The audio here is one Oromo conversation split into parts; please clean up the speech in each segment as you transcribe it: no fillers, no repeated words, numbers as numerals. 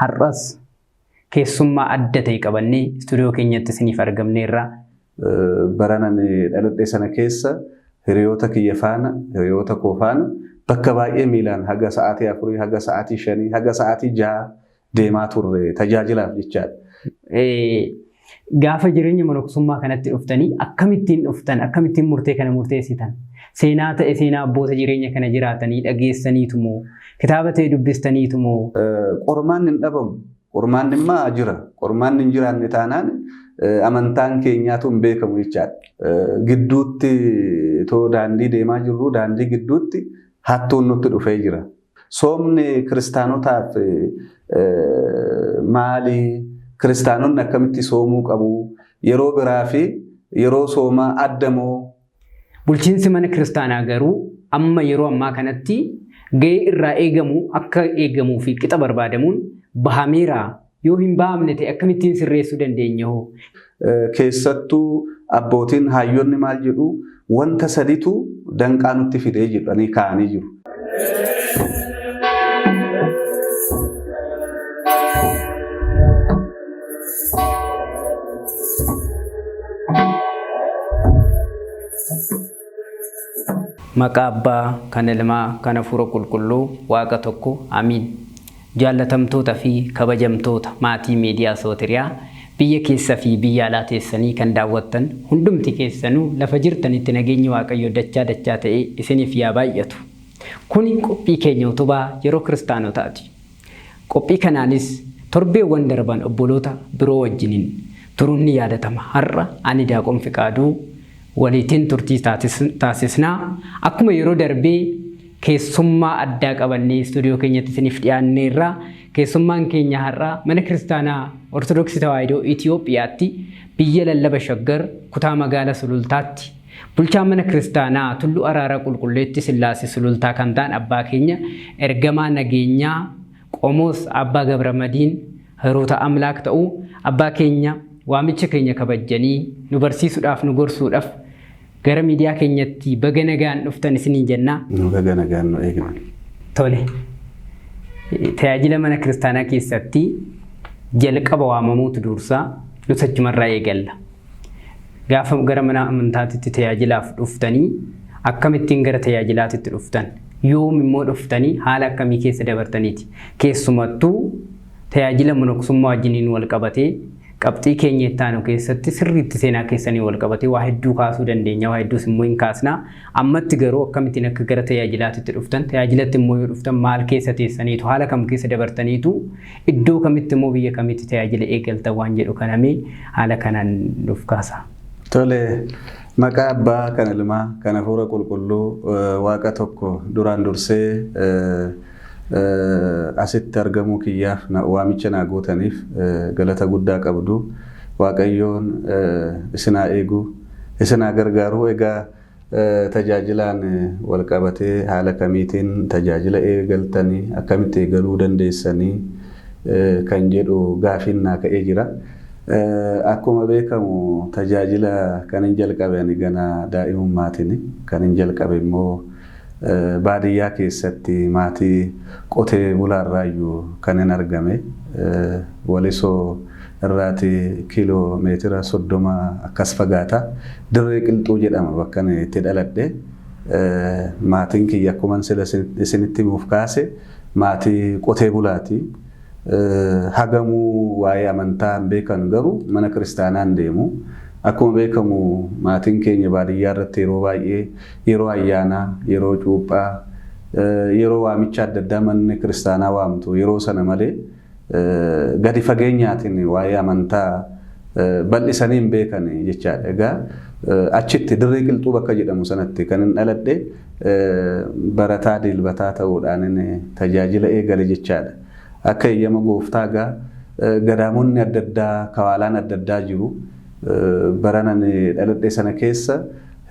Har'as keessummaa adda ta'e qabannee istuudiyoo keenyatti isiniif argamneerra. Baran ani dhaladhe sana keessa hiriyoota kiyya faana, hiriyoota koo faana bakka baay'ee miilaan haga sa'aatii 4, haga sa'aatii 5, haga sa'aatii 6 deemaa turre tajaajilaaf jechaadha. Gaafa jireenya monoksummaa kanatti dhuftanii akkamittiin dhuftan, akkamittiin murtee kana murteessitan? Seenaa ta'e seenaa abboota jireenya kana jiraatanii dhageessaniitu moo? Kitaaba ta'e dubbistaniitu moo? Qormaanni hin dhabamu. Qormaanni immoo jira. Qormaanni hin jiraanne taanaan amantaan keenyaatu hin beekamu jechaadha. Gidduutti too daandii deemaa jirru daandii gidduutti hattuun nutti dhufee jira. Soomni kiristaanotaaf maali? Kiristaanonni akkamitti soomuu qabu? Yeroo biraa fi yeroo soomaa adda moo? Bulchiinsi mana kiristaanaa garuu amma yeroo ammaa kanatti gahee irraa eegamu akka eegamuu fi qixa barbaadamuun bahameera. Yoo hin bahamne ta'e akkamittiin sirreessuu dandeenya hoo? Keessattuu abbootiin hayyoonni maal jedhu wanta saditu danqaa nutti fidee jedhanii kaa'anii jiru. Maqaa Abbaa, kan Ilmaa, kan Hafuura Qulqulluu, Waaqa tokko, Amiin. Jaallatamtoota fi kabajamtoota maatii miidiyaa Sootiriyaa biyya keessa fi biyya alaa teessanii kan daawwattan hundumti keessanuu lafa jirtanitti nageenyi Waaqayyoo dachaa dachaa ta'ee isiniif yaa baay'atu. Kuni qophii keenya utubaa yeroo kiristaanotaati. Qophii kanaanis torbeewwan darban obboloota biroo wajjiniin turuun ni yaadatama. Har'a ani Daaqon Fiqaaduu waliitiin turtii taasisna. Akkuma yeroo darbee keessummaa addaa qabannee istuudiyoo keenyatti isiniif dhiyaanneerra. Keessummaan keenya har'a mana kiristaanaa Ortodoksii Tawaahidoo Itiyoophiyaatti biyya lallaba Shaggar kutaa magaala Sulultaatti bulchaa mana kiristaanaa Tulluu Araaraa Qulqulleetti Sillaasee Sulultaa kan ta'an abbaa keenya ergamaa nageenyaa Qomoos Abbaa Gabramadiin Hiruuta Amlaak ta'uu abbaa keenya waamicha keenya kabajjanii nu barsiisuudhaaf nu gorsuudhaaf gara miidiyaa keenyatti baga nagaan dhuftan isiniin jenna. Nu baga nagaan nu eegnan. Tole. Tajaajila mana kiristaanaa keessatti jalqaba waamamuutu dursa nus achumarraa eegalla. Gaafa gara mana amantaatitti tajaajilaaf dhuftanii akkamittiin gara tajaajilaatitti dhuftan? Yoom immoo dhuftanii haala akkamii keessa dabartaniiti? Keessumattuu tajaajila monoksummaa wajjiniin wal qabatee qabxii keenya itti aanu keessatti sirriitti seenaa keessanii wal qabatee waa hedduu kaasuu dandeenya, waa hedduus immoo hin kaasna. Ammatti garuu akkamittiin akka gara tajaajilaatitti dhuftan, tajaajilatti immoo yoo dhuftan maal keessa teessaniitu, haala kam keessa dabartaniitu, iddoo kamitti immoo biyya kamitti tajaajila eegaltan waan jedhu kanamee haala kanaan nuuf kaasa. Tole, maqaa Abbaa kan Ilmaa kan Hafuura Qulqulluu Waaqa tokko duraan dursee asitti argamuu kiyyaaf waamicha naa gootaniif galata guddaa qabdu. Waaqayyoon isin haa eegu, isin haa gargaaru. Egaa tajaajilaan wal qabatee haala kamiitiin tajaajila eegaltanii, akkamitti eegaluu dandeessanii kan jedhu gaafiin naa ka'ee jira. Akkuma beekamu tajaajila kan hin jalqabe ani gana daa'imummaatiin kan hin jalqabe immoo baadiyyaa keessatti maatii qotee bulaarraayyuu kan hin argame. Walisoo irraati kiiloo meetira 30 akkas fagaata. Dirree Qilxuu jedhama bakka ani itti dhaladhe. Maatiin kiyya akkuma sila isinitti himuuf kaase maatii qotee bulaati. Hagamuu waa'ee amantaa hin beekan garuu mana kiristaanaa hin deemu. Akkuma beekamu maatiin keenya baadiyyaa irratti yeroo baay'ee yeroo ayyaanaa, yeroo cuuphaa, yeroo waamicha adda addaa manni kiristaanaa waamtu yeroo sana malee gadi fageenyaatiin waa'ee amantaa bal'isanii hin beekan jechaadha. Egaa achitti Dirree Qilxuu bakka jedhamu sanatti kan hin dhaladhe barataa dilbataa ta'uudhaan tajaajila eegale jechaadha. Akka eeyyama gooftaa egaa gadaamonni adda addaa kawaalaan adda addaa jiru. Baran ani dhaladhe sana keessa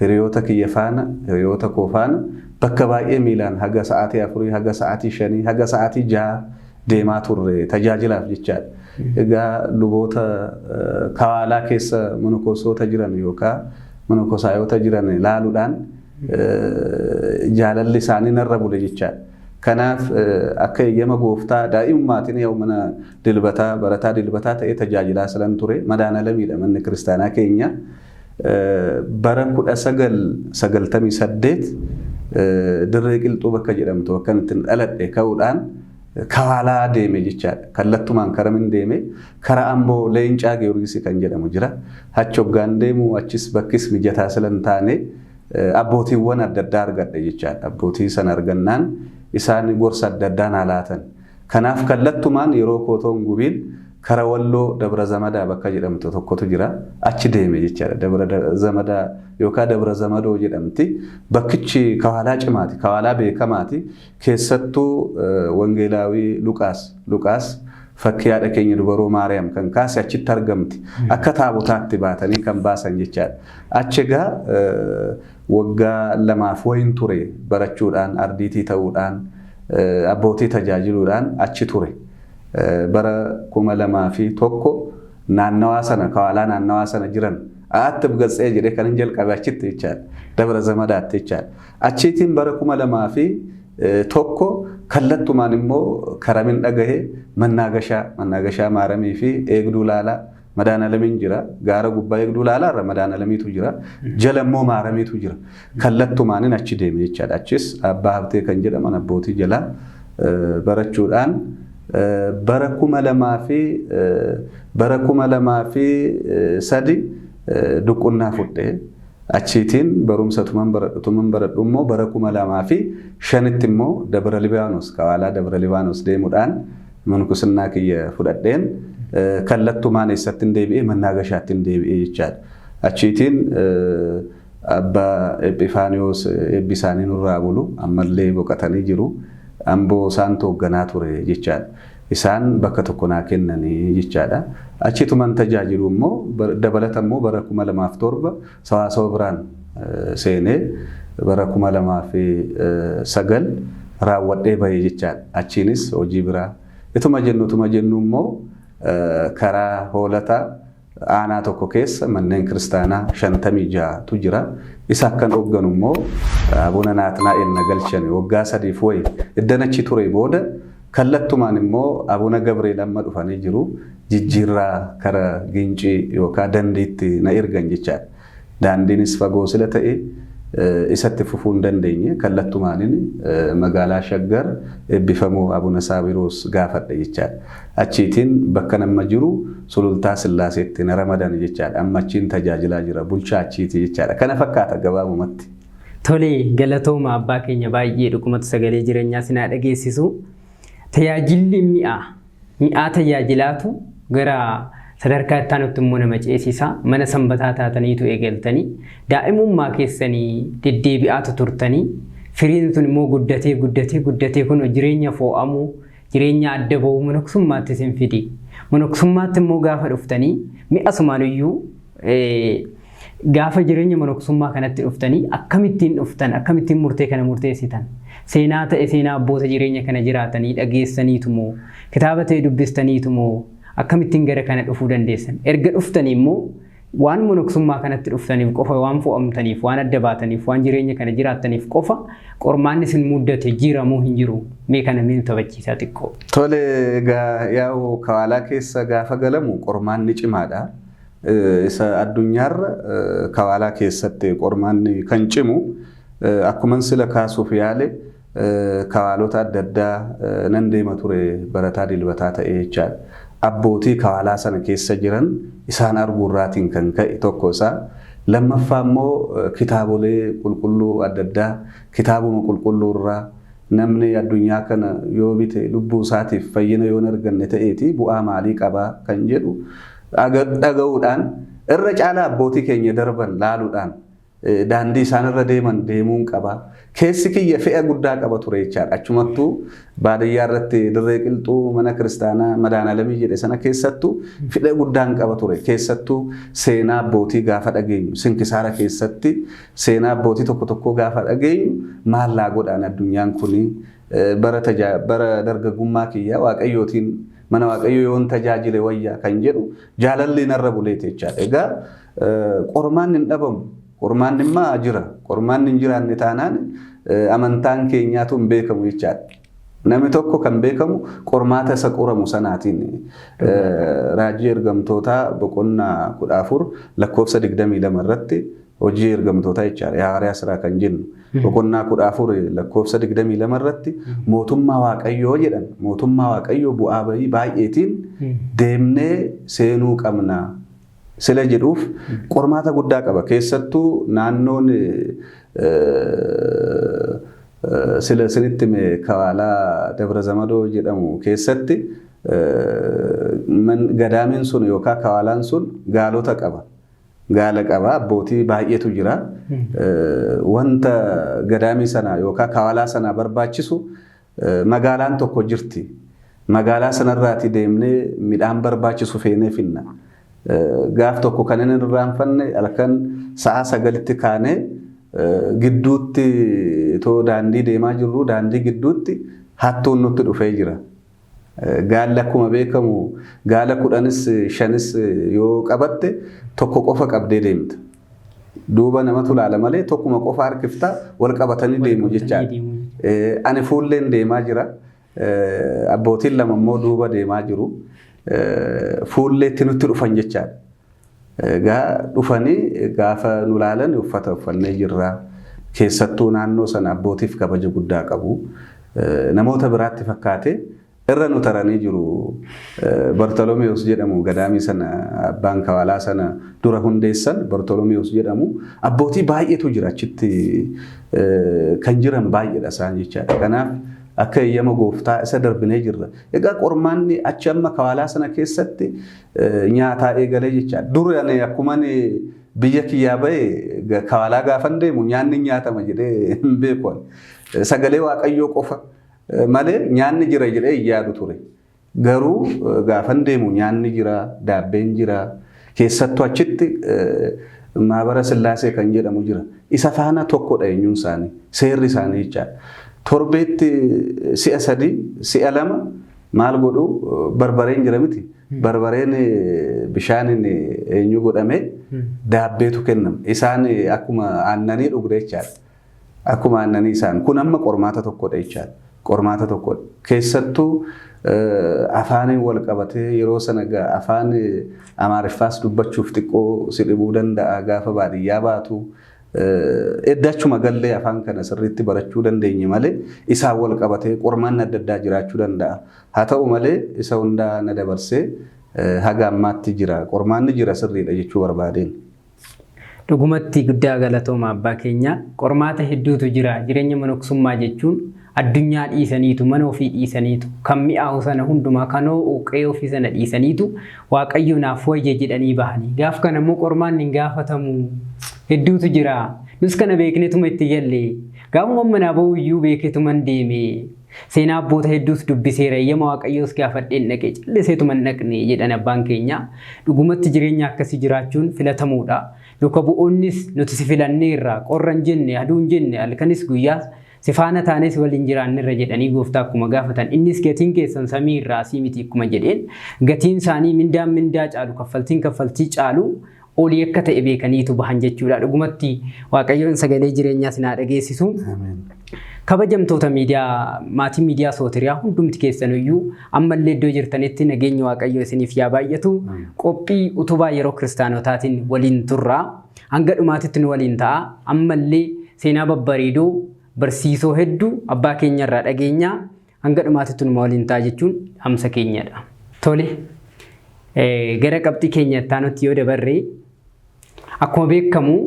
hiriyoota kiyya faana, hiriyoota koo faana bakka baay'ee miilaan haga sa'aatii 4, haga sa'aatii 5, haga sa'aatii 6 deemaa turre tajaajilaaf jechaadha. Egaa luboota kawaalaa keessa monokosoota jiran yookaan monokosaayota jiran laaluudhaan jaalalli isaanii narra bule jechaadha. Kanaaf akka eeyyama gooftaa daa'imummaatiin yoo mana dilbataa barataa dilbataa ta'ee tajaajilaa silan ture Madaanalamiidha manni kiristaanaa keenya. Bara 1998 dirree qilxuu bakka jedhamtu bakka ittiin dhaladhe ka'uudhaan kawaalaa deeme jechaadha. Kallattumaan karamin deeme karaa Amboo Leencaa Giyoorgisii kan jedhamu jira. Achi hoggaan deemu achis bakkis mijataa silan taane abbootiiwwan adda addaa argadhe jechaadha. Abbootii sana argannaan isaan gorsa adda addaa naa laatan. Kanaaf kallattumaan yeroo kootoon gubiin kara Walloo Dabra Zamadaa bakka jedhamtu tokkotu jira. Achi deeme jechaadha. Dabra Zamadaa yookaan Dabra Zamadoo jedhamti. Bakkichi kawaalaa cimaati. Kawaalaa beekamaati. Keessattuu Wangeelaawii Luqaas fakkii haadha keenya dubaroo Maariyaam kan kaase achitti argamti. Akka taabotaatti baatanii kan baasan jechaadha. Achi egaa waggaa 2 wayin ture barachuudhaan ardiitii ta'uudhaan abbootii tajaajiluudhaan achi ture. Bara 2001 naannawaa sana kawaalaa naannawaa sana jiran aatti gatsee jedhee kan hin jalqabe achitti jechaadha. Dabra Zamadaatti jechaadha. Achiitiin bara 2001 kallattumaan immoo karamin dhagahee mannaagashaa Maaramii fi eegduu laalaa Madaanalamiin jira. Gaara gubbaa eegduu laalaa irra Madaanalamiitu jira. Jala immoo Maaramiitu jira. Kallattumaanin achi deeme jechaadha. Achis Abbaa Habtee kan jedhaman abbootii jalaa barachuudhaan bara 2003 duqunnaa fudhee achiitiin barumsa tuman baradhu immoo bara 2005 immoo Dabra Libaanos kawaalaa Dabra Libaanos deemuudhaan mankusinnaa kiyya fudhadheen kallattumaan eessatti hin deebi'ee mannaagashaatti hin deebi'ee jechaadha. Achiitiin Abbaa Ephifaaniyoos eebbi isaanii nurraa bulu ammallee boqotanii jiru. Amboo isaan hoogganaa ture jechaadha. Isaan bakka tokko naa kennanii jechaadha. Achituman tajaajilu immoo dabalata immoo bara 2007 sawaasoo biraan seenee bara 2009 raawwadhee bahee jechaadha. Achiinis hojii biraa ituma jennu immoo karaa hoolataa aanaa tokko keessa manneen kiristaanaa 56tu jira. Isa akkan hoogganu immoo Abuna Naatnaa'el na galchani waggaa 3 wayi iddan achi ture booda kallattumaan immoo Abuna Gabriel amma dhufanii jiru jijjiirraa kara Gincii yookaan dandiitti na ergan jechaadha. Daandiinis fagoo sila ta'e isatti fufuu hin dandeenye kallattumaanin magaalaa Shaggar eebbifamoo Abuna Saabiroos gaafadhe jechaadha. Achiitiin bakka nama jiru Sulultaa Sillaaseetti na ramadan jechaadha. Amma achiin tajaajilaa jira bulchaa achiiti jechaadha. Kana fakkaata gabaabumatti. Tole galatooma abbaa keenya baay'ee dhugumatti sagalee jireenyaa sinaa dhageessisu. Tajaajilli mi'aa tajaajilaatu gara sadarkaa itti aanutti immoo nama ceesisa. Mana sanbataa taataniitu eegaltanii daa'imummaa keessanii deddeebi'aatu turtanii firiin sun immoo guddatee guddatee guddatee kun jireenya foo'amuu jireenya adda ba'uu monoksummaatti isin fidi. Monoksummaatti immoo gaafa dhuftanii mi'a sumaaniyyuu gaafa jireenya monoksummaa kanatti dhuftanii akkamittiin dhuftan akkamittiin murtee kana murteessitan seenaa ta'e seenaa abboota jireenya kana jiraatanii dhageessaniitu moo kitaaba ta'e dubbistaniitu moo akkamittiin gara kana dhufuu dandeessan erga dhuftanii immoo waan monoksummaa kanatti dhuftaniif qofa waan fo'amtaniif waan adda baataniif waan jireenya kana jiraattaniif qofa qormaanni isin muddate jiramuu hin jiru mee kana mee taphachiisaa xiqqoo. Tole egaa yaa'u kawaalaa keessa gaafa galamu qormaanni cimaadha. Isa addunyaarra kawaalaa keessatti qormaanni kan cimu akkuma sila kaasuuf yaale kawaalota adda addaa nan deema ture barataa dilbataa ta'ee jechaadha. Abbootii kawaalaa sana keessa jiran isaan arguurraatiin kan ka'e tokko isaa. Lammaffaa immoo kitaabolee qulqulluu adda addaa kitaabuma qulqulluu irraa namni addunyaa kana yoo bite lubbuu isaatiif fayyina yoo hin arganne ta'eeti bu'aa maalii qabaa kan jedhu dhaga'uudhaan irra caalaa abbootii keenya darban laaluudhaan daandii isaan irra deeman deemuun qaba. Keessi kiyya fe'a guddaa qaba ture jechaadha. Achumattuu baadiyyaa irratti dirree qilxuu mana kiristaanaa Madaanalamii jedhe sana keessattuu fedha guddaan qaba ture. Keessattuu seenaa abbootii gaafa dhageenyu sinkisaara keessatti seenaa abbootii tokko tokko gaafa dhageenyu maallaa godhaan addunyaan kuni bara dargaggummaa kiyya waaqayyootiin mana waaqayyoo yoon tajaajile wayyaa kan jedhu jaalalli narra buleete jechaadha. Egaa qormaanni hin dhabamu. Qormaanni immoo jira. Qormaanni hin jiraanne taanaan amantaan keenyaatu hin beekamu jechaadha. Namni tokko kan beekamu qormaata isa qoramu sanaatiin. Raajii ergamtootaa boqonnaa 14 lakkoofsa 22 irratti hojii ergamtootaa jechaadha. Hawaariyaa siraa kan jennu. Boqonnaa 14 lakkoofsa 22 irratti mootummaa Waaqayyoo jedhan. Mootummaa Waaqayyoo bu'aa bahii baay'eetiin deemnee seenuu qabna. Sila jedhuuf qormaata guddaa qaba. Keessattuu naannoon sila isinitti hime Kawaalaa Dabra Zamadoo jedhamu keessatti gadaamiin sun yookaan kawaalaan sun gaalota qaba. Gaala qaba, abbootii baay'eetu jira. Wanta gadaamii sana yookaan kawaalaa sana barbaachisu magaalaan tokko jirti. Magaalaa sanarraati deemnee midhaan barbaachisu feenee finna. Gaaf tokko kan inni irraanfanne halkan sa'a 9tti kaanee gidduutti itoo daandii deemaa jirru daandii gidduutti hattuun nutti dhufee jira. Gaalli akkuma beekamu gaala 10s 5s yoo qabatte tokko qofa qabdee deemta. Duuba namatu laala malee tokkuma qofa harkifta wal qabatanii deemu jechaadha. Ani fuulleen deemaa jira. Abbootiin lama immoo duuba deemaa jiru. Fuulleetti nutti dhufan jechaadha. Egaa dhufanii gaafa nu laalan uffata uffannee jirra. Keessattuu naannoo sana abbootiif kabaja guddaa qabu. Namoota biraatti fakkaate irra nu taranii jiru. Bartolomeewus jedhamu gadaamii sana abbaan kawaalaa sana dura hundeessan Bartolomeewus jedhamu abbootii baay'eetu jira achitti kan jiran baay'eedha isaan jechaadha. Kanaaf akka eeyyama gooftaa isa darbinee jirra. Egaa qormaanni achi amma kawaalaa sana keessatti nyaataa eegalee jechaadha. Dur ani akkuma biyya kiyyaa ba'e kawaalaa gaafan deemu nyaanni nyaatama jedhee hin beeku. Sagalee Waaqayyoo qofa malee nyaanni jira jedhee hin yaadu ture. Garuu gaafan deemu nyaanni jira, daabbeen jira. Keessattuu achitti maabara Sillaasee kan jedhamu jira. Isa faana tokkodha eenyuun isaanii, seerri isaanii jechaadha. Torbeetti si'a 3, si'a 2 maal godhu barbareen jira miti. Barbareen bishaaniin eenyu godhame daabbeetu kennama. Isaan akkuma aannanii dhugde jechaadha. Akkuma aannanii isaan kun amma qormaata tokkodha jechaadha. Qormaata tokkodha. Keessattuu afaaniin wal qabatee yeroo sana afaan Amaariffaas dubbachuuf xiqqoo si dhibuu danda'a gaafa baadiyyaa baatu. Eddachuma gallee afaan kana sirriitti barachuu dandeenye malee isaan wal qabatee qormaanni adda addaa jiraachuu danda'a. Haa ta'u malee isa hundaa na dabarsee haga ammaatti jira. Qormaanni jira sirriidha jechuu barbaadeen. Dhugumatti guddaa galatooma abbaa keenya. Qormaata hedduutu jira. Jireenya monoksummaa jechuun addunyaa dhiisaniitu, mana ofii dhiisaniitu, kan mi'aawu sana hundumaa, kan ho'u qe'ee ofii sana dhiisaniitu Waaqayyo naaf wayya jedhanii bahanii. Gaaf kana immoo qormaanni hin gaafatamu. Hedduutu jira. Nus kana beeknetuma itti galle. Gaafuma manaa ba'u iyyuu beeketuman deeme. Seenaa abboota hedduus dubbiseera. Eeyyama Waaqayyoos gaafadheen dhaqe. Calliseetuma hin dhaqne jedhan abbaan keenya. Dhugumatti jireenya akkasii jiraachuun filatamuudha. Duuka bu'oonnis nuti si filanneerra, qorra hin jenne, aduu hin jenne, halkanis guyyaas si faana taanes waliin jiraannerra jedhanii gooftaa akkuma gaafatan. Innis gatiin keessan samii irraa asii miti akkuma jedheen gatiin isaanii mindaan mindaa caalu, kaffaltiin kaffaltii caalu olii akka ta'e beekaniitu bahan jechuudha. Dhugumatti Waaqayyoon sagalee jireenyaa isin haa dhageessisu. Kabajamtoota miidiyaa maatii miidiyaa Sootiriyaa hundumti keessanuyyuu ammallee iddoo jirtanitti nageenyi Waaqayyoo isiniif yaa baay'atu. Qophii utubaa yeroo kiristaanotaatiin waliin turra. Hanga dhumaatitti nu waliin ta'a. Ammallee seenaa babbareedoo barsiisoo hedduu abbaa keenya irraa dhageenya. Hanga dhumaatitti numa waliin ta'a jechuun dhaamsa keenyadha. Tole, gara qabxii keenya itti yoo dabarre akkuma beekamu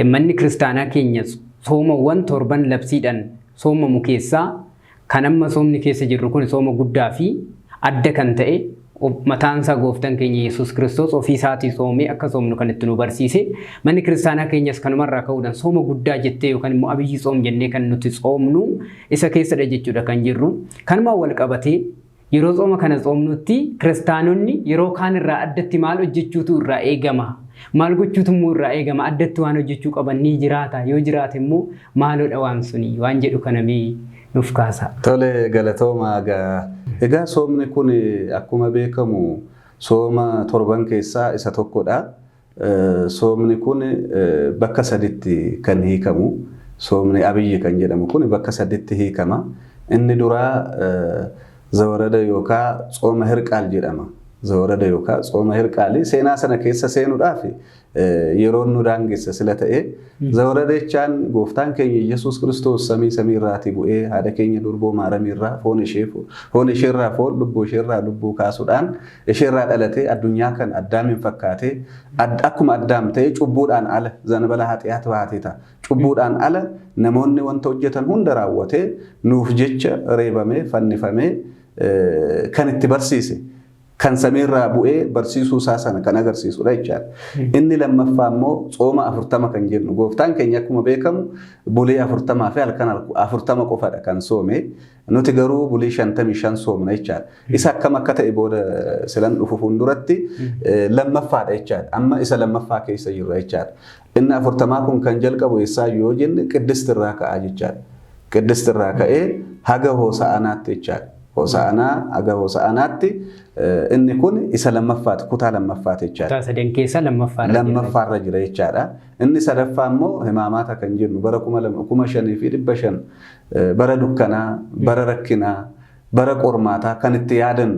manni kiristaanaa keenya soomawwan torban labsiidhaan soomamu keessaa kan amma soomni keessa jirru kun sooma guddaa fi adda kan ta'e mataansaa gooftaan keenya Yesuus Kiristoos ofii isaatii soomee akka soomnu kan itti nu barsiise. Manni kiristaanaa keenyas kanumarraa ka'uudhaan sooma guddaa jettee yookaan immoo abiyyi tsoom jennee kan nuti tsoomnu isa keessadha jechuudha kan jirru. Kanumaan wal qabatee yeroo tsooma kana tsoomnutti kiristaanonni yeroo kaan irraa addatti maal hojjechuutu irraa eegama? Maal gochuutu immoo irraa eegama? Addatti waan hojjechuu qaban ni jiraata? Yoo jiraate immoo maaloodha waan suni? Waan jedhu kana mee nuuf kaasa. Tole, galatooma. Egaa soomni kun akkuma beekamu sooma torban keessaa isa tokkodha. Soomni kun bakka saditti kan hiikamu. Soomni abiyyi kan jedhamu kun bakka saditti hiikama. Inni duraa Zawarada yookaan Tsooma Hirqaal jedhama. Zawarada yookaan Tsooma Hirqaali seenaa sana keessa seenuudhaaf yeroon nu daangessa sila ta'e Zawarada jechaan gooftaan keenya Yesuus Kiristoos samii samiirraatii bu'ee haadha keenya durboo maaramiirraa foon isheerraa foon lubbuu isheerraa lubbuu kaasuudhaan isheerraa dhalatee addunyaa kan Addaamiin fakkaatee akkuma Addaam ta'e cubbuudhaan ala zanbala haxiyaat baatee ta'a. Cubbuudhaan ala namoonni wanta hojjetan hunda raawwatee nuuf jecha reebamee fannifamee kan itti barsiise. Kan samiirraa bu'ee barsiisuu isaa sana kan agarsiisudha jechaadha. Inni lammaffaa immoo tsooma 40 kan jennu gooftaan keenya akkuma beekamu bulii 40 fi halkan 40 qofadha kan soome. Nuti garuu bulii 55 soomna jechaadha. Isa akkam akka ta'e booda silan dhufu fuulduratti lammaffaadha jechaadha. Amma isa lammaffaa keessa jirra jechaadha. Inni 40 kun kan jalqabu eessaa yoo jenne Qiddistirraa ka'aa jechaadha. Qiddistirraa ka'ee haga Hoosa'anaatti jechaadha. Hoosa'anaa haga Hoosa'anaatti inni kun isa lammaffaati kutaa lammaffaati jechaadha. Kutaa sadan keessa lammaffaarra jira jechaadha. Inni sadaffaa immoo Himaamaata kan jennu bara 5500 bara dukkanaa, bara rakkinaa, bara qormaataa kan itti yaadan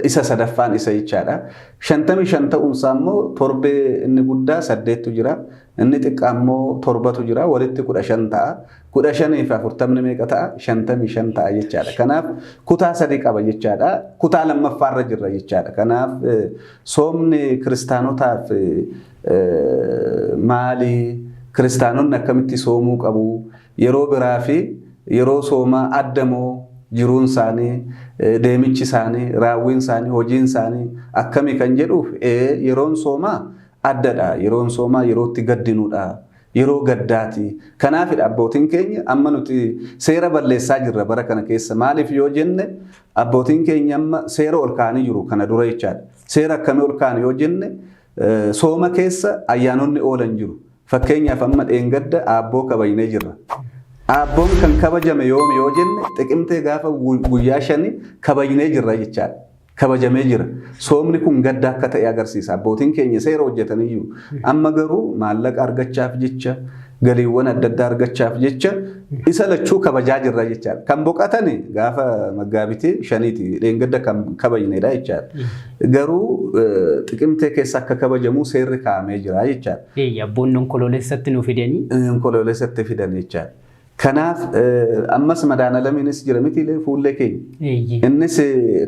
isa sadaffaan isa jechaadha. 55 ta'uunsaa immoo torbee inni guddaa 8tu jira. Inni xiqqaa immoo 7tu jira. Walitti 15 ta'a. 15 fi 40 meeqa ta'a? 55 ta'a jechaadha. Kanaaf kutaa sadii qaba jechaadha. Kutaa lammaffaarra jirra jechaadha. Kanaaf soomni kiristaanotaaf maali? Kiristaanonni akkamitti soomuu qabu? Yeroo biraa fi yeroo soomaa adda moo jiruun isaanii, deemichi isaanii, raawwiin isaanii, hojiin isaanii akkamii kan jedhuuf yeroon soomaa addadha. Yeroon soomaa yerootti gaddinuudha. Yeroo gaddaati. Kanaafidha abbootiin keenya amma nuti seera balleessaa jirra bara kana keessa. Maaliif yoo jenne abbootiin keenya amma seera ol kaa'anii jiru kana dura jechaadha. Seera akkamii ol kaa'an yoo jenne sooma keessa ayyaanonni oolan jiru. Fakkeenyaaf amma dheengadda aabboo kabajnee jirra. Aabboon kan kabajame yoomi yoo jenne xiqimtee gaafa guyyaa 5 kabajnee jirra jechaadha. Kabajamee jira. Soomni kun gadda akka ta'e agarsiisa. Abbootiin keenya seera hojjetaniyyuu. Amma garuu maallaqa argachaaf jecha, galiiwwan adda addaa argachaaf jecha isa lachuu kabajaa jirra jechaadha. Kan boqotani gaafa maggaabitii 5ti dheengadda kan kabajnedha jechaadha. Garuu xiqimtee keessa akka kabajamu seerri kaa'amee jira jechaadha. Abboonni onkoloolessatti nu fidanii. Onkoloolessatti fidan jechaadha. Kanaaf ammas madaanalamiinis jira mitiilee fuullee keenya. Innis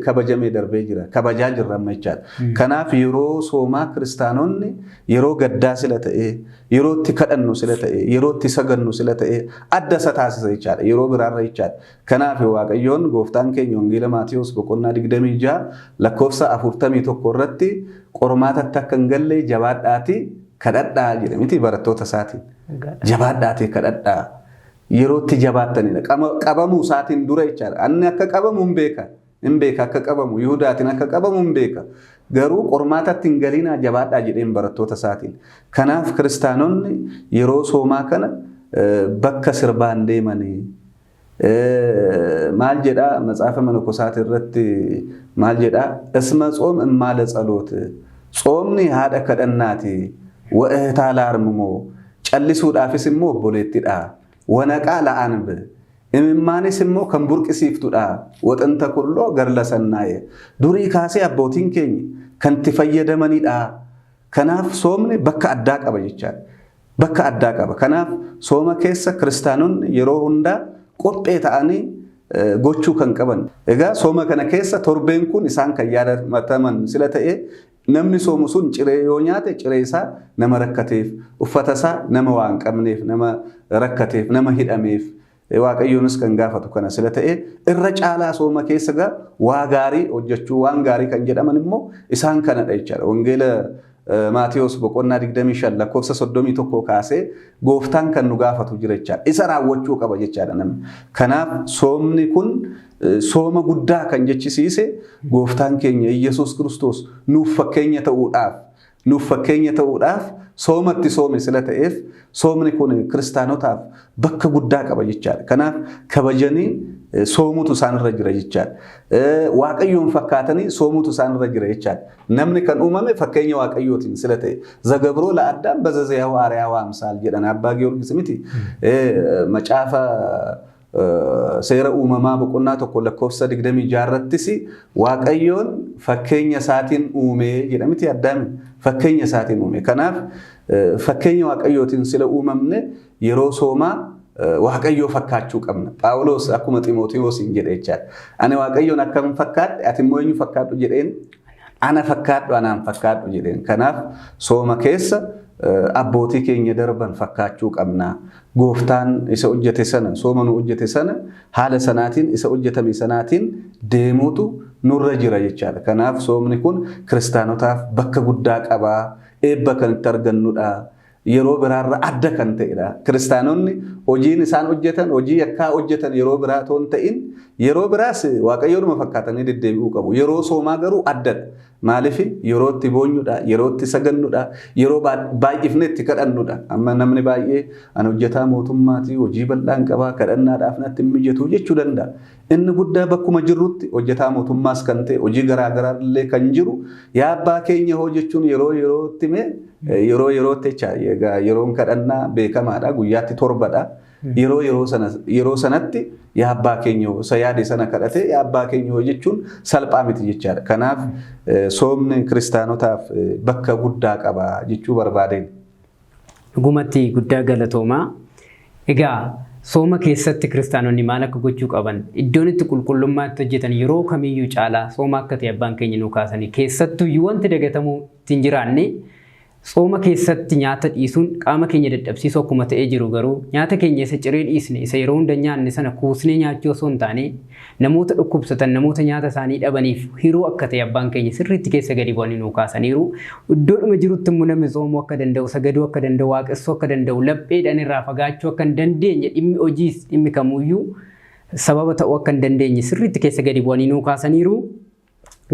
kabajamee darbee jira. Kabajaa jirra amma jechaadha. Kanaaf yeroo soomaa kiristaanonni yeroo gaddaa sila ta'ee, yeroo itti kadhannu sila ta'ee, yeroo itti sagannu sila ta'ee adda isa taasisa jechaadha. Yeroo biraarra jechaadha. Kanaaf Waaqayyoon gooftaan keenya Wangeela Maatiyoos boqonnaa 26 lakkoofsa 41 irratti qormaatatti akka hin galle jabaadhaatii kadhadhaa jedhe miti barattoota isaatiin. Jabaadhaatii kadhadhaa. Yerootti jabaattanidha. Qabamuu isaatiin dura jechaadha. Inni akka qabamu hin beeka. Hin beeka akka qabamu. Yihudaatiin akka qabamu hin beeka. Garuu qormaatatti hin galinaa jabaadhaa jedheen barattoota isaatiin. Kanaaf kiristaanonni yeroo soomaa kana bakka sirbaan deemanii maal jedhaa matsaafa manokosaati irratti maal jedhaa isma tsoom immaala tsaloot tsoomni haadha kadhannaati wa'eetaa laarmumoo callisuudhaafis immoo obboleettidha. Wanaqaa la'anb imimmaanis immoo kan burqisiiftudha. Waxanta kulloo garla sannaaye durii kaasee abbootiin keenya kan itti fayyadamanidha. Kanaaf soomni bakka addaa qaba jechaadha. Bakka addaa qaba. Kanaaf sooma keessa kiristaanonni yeroo hundaa qophee ta'anii gochuu kan qaban. Egaa sooma kana keessa torbeen kun isaan kan yaadataman sila ta'e namni soomu sun ciree yoo nyaate ciree isaa nama rakkateef, uffata isaa nama waan hin qabneef, nama rakkateef, nama hidhameef Waaqayyoonis kan gaafatu kana sila ta'e irra caalaa sooma keessa gaa waa gaarii hojjechuu waan gaarii kan jedhaman immoo isaan kanadha jechaadha. Wangeela Maatiyoos boqonnaa 25 lakkoofsa 31 kaasee gooftaan kan nu gaafatu jira jechaadha. Isa raawwachuu qaba jechaadha namni. Kanaaf soomni kun sooma guddaa kan jechisiise gooftaan keenya Iyyasuus Kiristoos nuuf fakkeenya ta'uudhaaf soomatti soome sila ta'eef soomni kun kiristaanotaaf bakka guddaa qaba jechaadha. Kanaaf kabajanii soomutu isaanirra jira jechaadha. Waaqayyoon fakkaatanii soomutu isaanirra jira jechaadha. Namni kan uumame fakkeenya Waaqayyootiin sila ta'e. Zagabroo la'addaan bazazayaa waariyaa waamsaal jedhan Abbaa Giyoorgis miti. Macaafa Seera uumamaa boqonnaa 1 lakkoofsa 26 irrattis Waaqayyoon fakkeenya isaatiin uume jedhamti Addaamin fakkeenya isaatiin uume. Kanaaf fakkeenya Waaqayyootiin sila uumamne yeroo soomaa Waaqayyoo fakkaachuu qabna. Phaawulos akkuma Ximootiyoosiin jedhe jechaadha. Ani Waaqayyoon akkam fakkaadhe ati immoo eenyu fakkaadhu jedheen, ana fakkaadhu anaan fakkaadhu jedheen. Kanaaf sooma keessa abbootii keenya darban fakkaachuu qabna. Gooftaan isa hojjete sana, sooma nu hojjete sana haala sanaatiin isa hojjetame sanaatiin deemuutu nurra jira jechaadha. Kanaaf soomni kun kiristaanotaaf bakka guddaa qabaa. Eebba kan itti argannudha. Yeroo biraarra adda kan ta'edha. Kiristaanonni hojiin isaan hojjetan hojii yakkaa hojjetan yeroo biraa otoo hin ta'in yeroo biraas Waaqayyoodhuma fakkaatanii deddeebi'uu qabu. Yeroo soomaa garuu addadha. Maaliif yeroo itti boonyudha, yeroo itti sagannudha, yeroo baay'ifne itti kadhannudha. Amma namni baay'ee ani hojjetaa mootummaati, hojii bal'aan qabaa, kadhannaadhaaf natti hin mijatu jechuu danda'a. Inni guddaa bakkuma jirrutti hojjetaa mootummaas kan ta'e hojii garaagaraa illee kan jiru yaa abbaa keenya hoo jechuun yeroo yerootti mee yeroo yerootti jecha egaa yeroon kadhannaa beekamaadha, guyyaatti 7dha. Yeroo yeroo sana yeroo sanatti yaa abbaa keenya hoo isa yaade sana kadhate yaa abbaa keenya hoo jechuun salphaa miti jechaadha. Kanaaf soomni kiristaanotaaf bakka guddaa qaba jechuu barbaadeen. Dhugumatti guddaa galatoomaa. Egaa sooma keessatti kiristaanonni maal akka gochuu qaban iddoon itti qulqullummaa itti hojjetan yeroo kamiyyuu caalaa sooma akka ta'e abbaan keenya nuu kaasanii keessattuyyuu wanti dagatamuu ittiin jiraanne sooma keessatti nyaata dhiisuun qaama keenya dadhabsiisuu akkuma ta'ee jiru garuu nyaata keenya isa ciree dhiisne isa yeroo hunda nyaanne sana kuusnee nyaachuu osoo hin taane namoota dhukkubsatan namoota nyaata isaanii dhabaniif hiruu akka ta'e abbaan keenya sirriitti keessa gadi bu'anii nuu kaasaniiru. Iddoodhuma jirutti immoo namni soomuu akka danda'u, sagaduu akka danda'u, waaqessuu akka danda'u, lapheedhaan irraa fagaachuu akka hin dandeenye dhimmi hojiis dhimmi kamuyyuu sababa ta'uu akka hin dandeenye sirriitti keessa gadi bu'anii nuu kaasaniiru.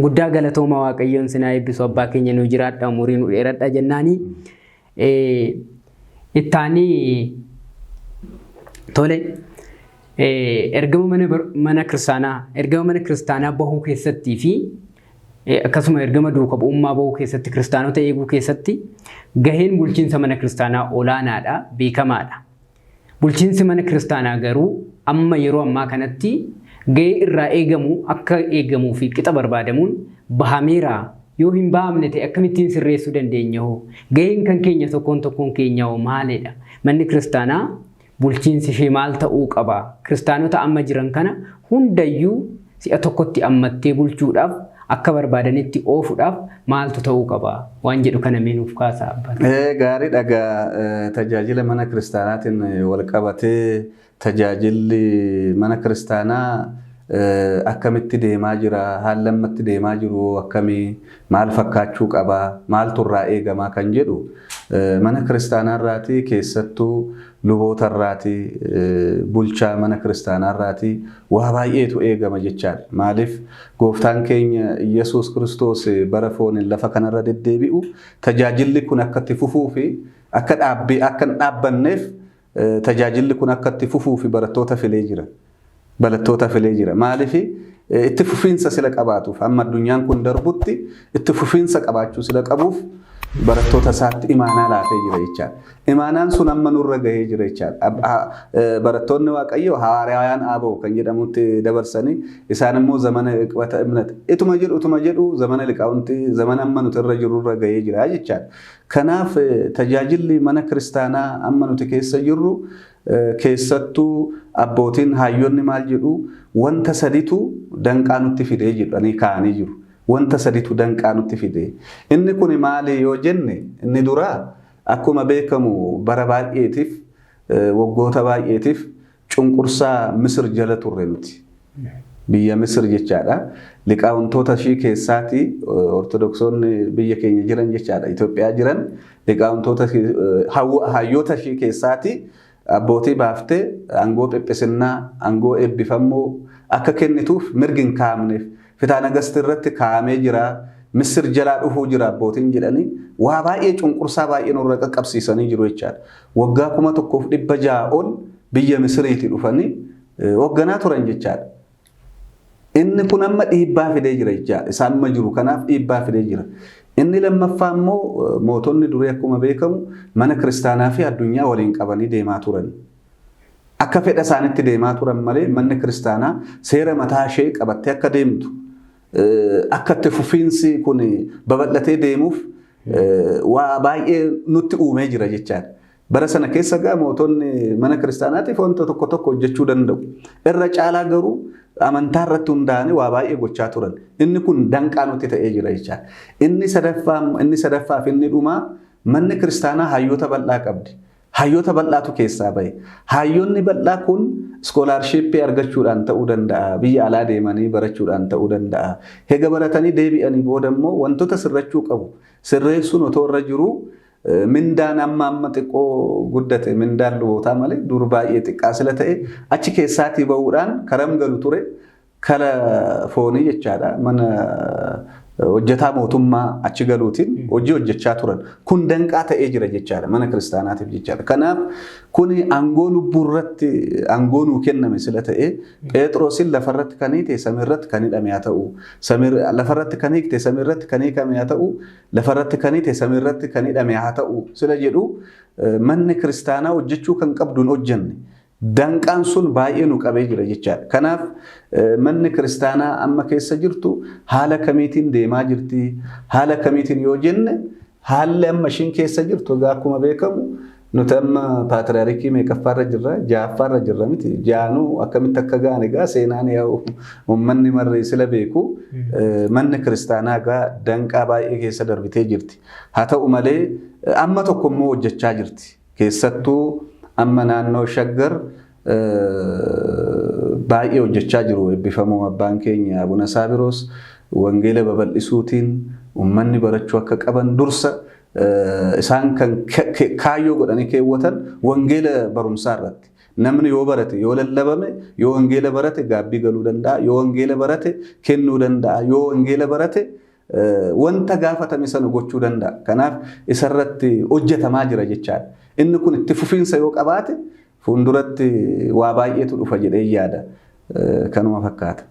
Guddaa galatooma Waaqayyoon sinaa eebbisu abbaa keenya nuu jiraadha umurii nu dheeradha jennaani. Ittaanii tole ergama mana kiristaanaa ergama mana kiristaanaa bahuu keessattii fi akkasuma ergama duuka bu'ummaa bahuu keessatti kiristaanota eeguu keessatti gaheen bulchiinsa mana kiristaanaa olaanaadha beekamaadha. Bulchiinsi mana kiristaanaa garuu amma yeroo ammaa kanatti gahee irraa eegamu akka eegamuu fi qixa barbaadamuun bahameera. Yoo hin bahamne ta'e akkamittiin sirreessuu dandeenya hoo? Gaheen kan keenya tokkoon tokkoon keenya hoo maalidha? Manni kiristaanaa bulchiinsi ishee maal ta'uu qaba? Kiristaanota amma jiran kana hundayyuu si'a tokkotti ammattee bulchuudhaaf akka barbaadanitti oofuudhaaf maaltu ta'uu qaba? Waan jedhu kana mee nuuf kaasaa abbaa. Gaariidha egaa tajaajila mana kiristaanaatiin wal qabatee tajaajilli mana kiristaanaa akkamitti deemaa jira, haalli ammatti deemaa jiru akkamii, maal fakkaachuu qaba, maaltu irraa eegamaa kan jedhu mana kiristaanaa irraatii keessattuu luboota irraatii bulchaa mana kiristaanaa irraatii waa baay'eetu eegama jechaadha. Maaliif gooftaan keenya Iyyasuus Kiristoos bara fooniin lafa kanarra deddeebi'u tajaajilli kun akka itti fufuu fi akka dhaabbii akka hin dhaabbanneef tajaajilli kun akka itti fufuu fi barattoota filee jira. Barattoota filee jira. Maaliif itti fufiinsa sila qabaatuuf amma addunyaan kun darbutti itti fufiinsa qabaachuu sila qabuuf barattoota isaatti imaanaa laatee jira jechaadha. Imaanaan sun amma nurra gahee jira jechaadha. Barattoonni Waaqayyoo hawaariyaawaan Aabaw kan jedhamutti dabarsanii isaan immoo zamana iqbata imnat ituma jedhu ituma jedhu zamana liqaawunti zamana amma nuti irra jirrurra gahee jira jechaadha. Kanaaf tajaajilli mana kiristaanaa amma nuti keessa jirru keessattuu abbootiin hayyonni maal jedhu wanta saditu danqaa nutti fidee jedhanii kaa'anii jiru. Wanta saditu danqaa nutti fide. Inni kun maali yoo jenne inni duraa akkuma beekamu bara baay'eetiif waggoota baay'eetiif cunqursaa Misir jala turre nuti. Biyya Misir jechaadha. Liqaawuntoota ishii keessaatii Ortodoksonni biyya keenya jiran jechaadha. Itoophiyaa jiran liqaawuntoota hayyoota ishii keessaatii abbootii baaftee aangoo phiphisinaa, aangoo eebbifammoo akka kennituuf mirgi hin kaa'amneef. Fitaa nagasti irratti kaa'amee jira. Misir jalaa dhufuu jira abbootiin jedhanii waa baay'ee cunqursaa baay'ee nurra qaqqabsiisanii jiru jechaadha. Waggaa 1600 ol biyya Misiriitii dhufanii hoogganaa turan jechaadha. Inni kun amma dhiibbaa fidee jira jechaadha. Isaan amma jiru kanaaf dhiibbaa fidee jira. Inni lammaffaa immoo mootonni durii akkuma beekamu mana kiristaanaa fi addunyaa waliin qabanii deemaa turan. Akka fedha isaanitti deemaa turan malee manni kiristaanaa seera mataa ishee qabattee akka deemtu akka itti fufiinsi kun babal'atee deemuuf waa baay'ee nutti uumee jira jechaadha. Bara sana keessa egaa mootonni mana kiristaanaatiif wanta tokko tokko hojjechuu danda'u. Irra caalaa garuu amantaa irratti hundaa'anii waa baay'ee gochaa turan. Inni kun danqaa nutti ta'ee jira jechaadha. Inni sadaffaa fi inni dhumaa manni kiristaanaa hayyoota bal'aa qabdi. Hayyoota bal'aatu keessaa bahe. Hayyoonni bal'aa kun iskoolaarshiippii argachuudhaan ta'uu danda'a. Biyya alaa deemanii barachuudhaan ta'uu danda'a. Hega baratanii deebi'anii booda immoo wantoota sirrachuu qabu. Sirreessuun otoo irra jiruu mindaan amma amma xiqqoo guddate mindaan lubootaa malee dur baay'ee xiqqaa sila ta'e achi keessaatii bahuudhaan karam galu ture kara foonii jechaadha. Mana hojjetaa mootummaa achi galuutiin hojii hojjechaa turan. Kun danqaa ta'ee jira jechaadha mana kiristaanaatiif jechaadha. Kanaaf kuni aangoo lubbuu irratti aangoo nuu kenname sila ta'e Phexrosin lafarratti kan hiite samiirratti kan hidhame haa ta'u, lafarratti kan hiikte samiirratti kan hiikame haa ta'u, lafarratti kan hiite samiirratti kan hidhame haa ta'u sila jedhu manni kiristaanaa hojjechuu kan qabdu hin hojjenne. Danqaan sun baay'ee nu qabee jira jechaadha. Kanaaf manni kiristaanaa amma keessa jirtu haala kamiitiin deemaa jirti? Haala kamiitiin yoo jenne haalli amma ishiin keessa jirtu egaa akkuma beekamu nuti amma paatriyaarikii meeqaffaarra jirra? Ja'affaarra jirra miti. Ja'anuu akkamitti akka ga'an egaa seenaan yaa'u uummanni marri sila beeku manni kiristaanaa egaa danqaa baay'ee keessa darbitee jirti. Haa ta'u malee amma tokko immoo hojjechaa jirti. Keessattuu amma naannoo Shaggar baay'ee hojjechaa jiru. Eebbifamoo abbaan keenya Abuna Saabiroos wangeela babal'isuutiin uummanni barachuu akka qaban dursa isaan kan kaayyoo godhanii keewwatan wangeela barumsaa irratti. Namni yoo barate, yoo lallabame, yoo wangeela barate gaabbii galuu danda'a, yoo wangeela barate kennuu danda'a, yoo wangeela barate wanta gaafatame sana gochuu danda'a. Kanaaf isarratti hojjetamaa jira jechaadha. Inni kun itti fufiinsa yoo qabaate fuulduratti waa baay'eetu dhufa jedhee yaada. Kanuma fakkaata.